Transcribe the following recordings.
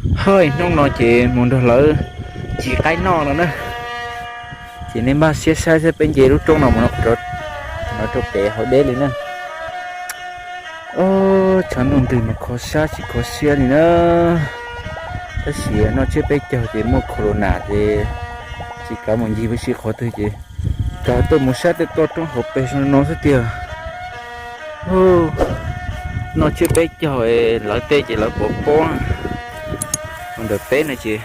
Hoj, hnub no ces mus nrog lawv ci qaib noj no na. Ces nej npaj siab saib thiab peb nce lub roob no mus no rau pem hauv deb li na. Tshav ntuj nrig mas kho siab tsis kho siab li na. Tab sis noj tsiab peb caug ces muaj corona ces tsis kav mus ncig ua si qhov twg ces kav tuaj mus saib tej toj roob hauv pes zoo li no xwb tiag. Noj tsiab peb caug lawv tej ces lawv pov pob mus ntawm peb no ces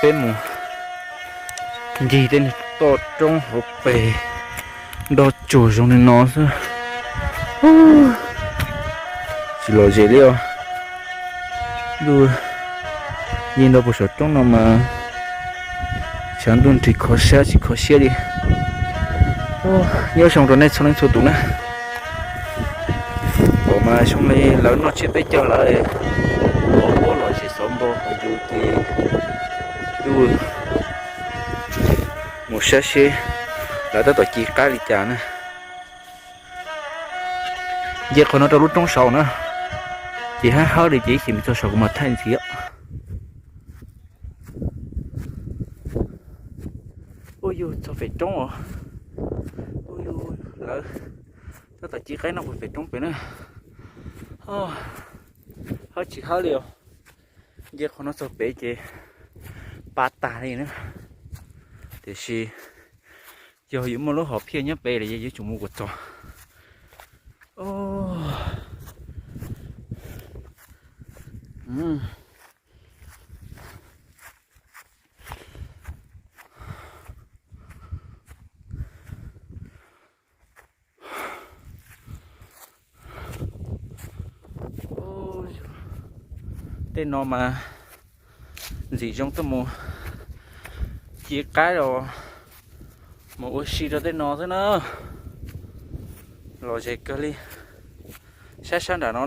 peb mus ncig tej toj roob hauv pes nroj tsuag zoo li no xwb. Tsis lom zem li os. Ntuj yeej nrog puag saum roob no mas tshav ntuj nrig kho siab tsis kho siab li. Nyob zoo rau nej txhua leej txhua tus na. Thaum mas zoo li lawv noj tsiab peb caug lawv pov pob los zem xov npo hauv yus ces ntuj mus saib seb lawv tab tom ci qaib li cas na. Nce qhov no rau lub roob saud na, ces hab hawb li ces ib chim mus txog saud kuv mam thaij ntxiv. Ua yug txog pem roob os. Ua yug lawv tab tom ci qaib noj puag pem roob pem na. Hawb tsis hawb li os. Nce qhov no txog pem ces pa tag li na. Tiam sis yog yuav muaj lub hom phiaj nyob pem lawm yuav tsum mus kom txog. Tej no mas ntxim zoo tuaj mus ci qaib los mus ua si rau tej no xwb na. Lom zem kawg li. Saib sab nram no.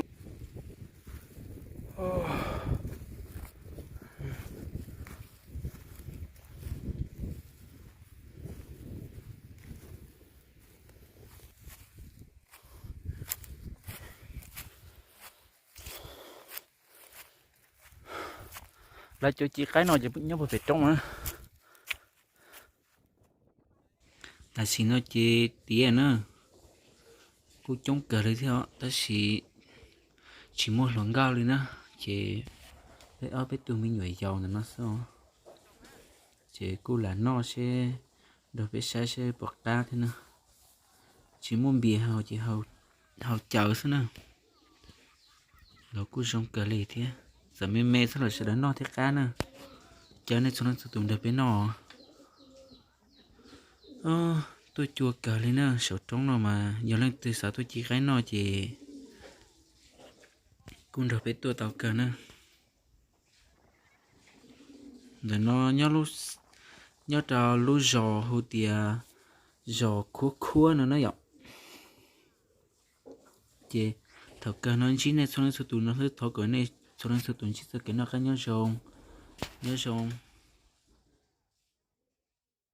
Lawv cov ci qaib no ces nyob puag pem roob na. Tam sim no ces tiav na, kuj coob kawg li thiab tab sis tsis muaj hluas nkauj li na, ces peb ob peb tug me nyuam yaus ntawm no xwb. Ces kuj lam noj seb nrog peb saib seb puas qab thiab na. Tsis muaj npias haus ces haus cawv xwb na. Los kuj zoo kawg li thiab, txawm me me xwb los sawv daws noj thiab qab na. Caw nej txhua leej txhua tus nrog peb noj. Tuaj cua kawg li na, saum roob no mas yog leej twg xav tuaj ci qaib noj ces kuj nrog peb tuaj tau kawg na. Ntawm no nyob rau lub zos hu tias zos Khuab Khuab no na yom. Ces thaum kawg no ntsib nej txhua leej txhua tus no xwb, thov kom nej txhua leej txhua tus ntsib txoj kev noj qab nyob zoo, nyob zoo.